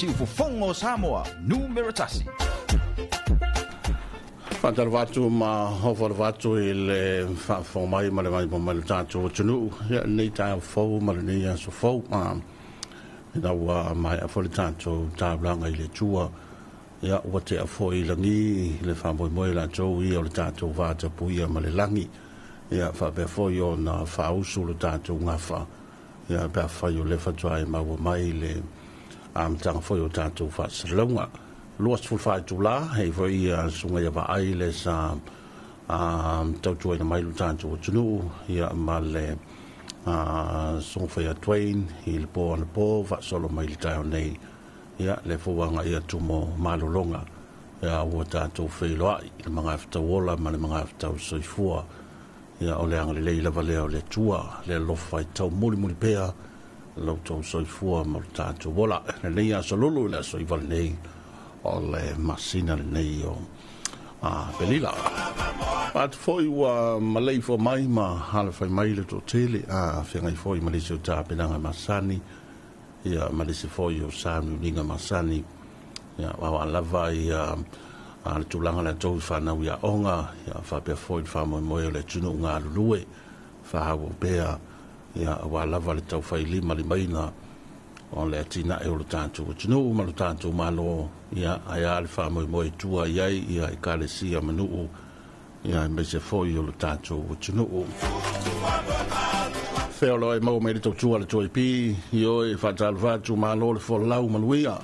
Siufofoga o Samoa, numera 1. Faatalofa atu ma ofo alofa atu i le faafofoga mai ma le maimoa mai o le tatou atunuu ia lenei taeao fou ma lenei aso fou. Ina ua maea foi le tatou taulaga i le Atua, ia ua tea foi i lagi le faamoemoe o latou ia o le tatou vatapuia ma le lagi, ia faapea foi ona faausu le tatou gafa, ia pe afai o lea faatoa e maua mai le amataga foi o tatou faasalalauga. 24 itula, hei foi ia susuga ia Vaai le sa tautuaina mai lo tatou atunuu, ia ma le susuga foi ia Dwayne i le po anapo faasolo mai le taeao nei, ia le fauaga ia tumo malologa, ia ua tatou feiloai i le magafetau ola ma le magafetau soifua. Ia o le agalelei lava lea o le Atua, le alofa i taumulimuli pea lo outou soifua ma lo tatou ola. Lenei aso lulu i le aso 9 lenei o le masina lenei o Aperila. Atu foi ua maleifua mai ma alafai mai le toatele, a feagai foi ma nisi o tapenaga masani, ia ma nisi foi o sauniuniga masani, ia aua lava ia le tulaga le tou whanau ia onga, ia faapea foi le faamoemoe o le atunuu galulue faaauau pea, ia aua lava le taufailimalima o le atinae o le tatou atunuu ma le tatou Malo, ia ae a le faamoemoe i tua i ai ia ekalesia ma nuu, ia aemaise foi o le tatou atunuu. Feoloai maua mai le tautua le 2AP, ioe faatalofa atu, malo le folau manuia.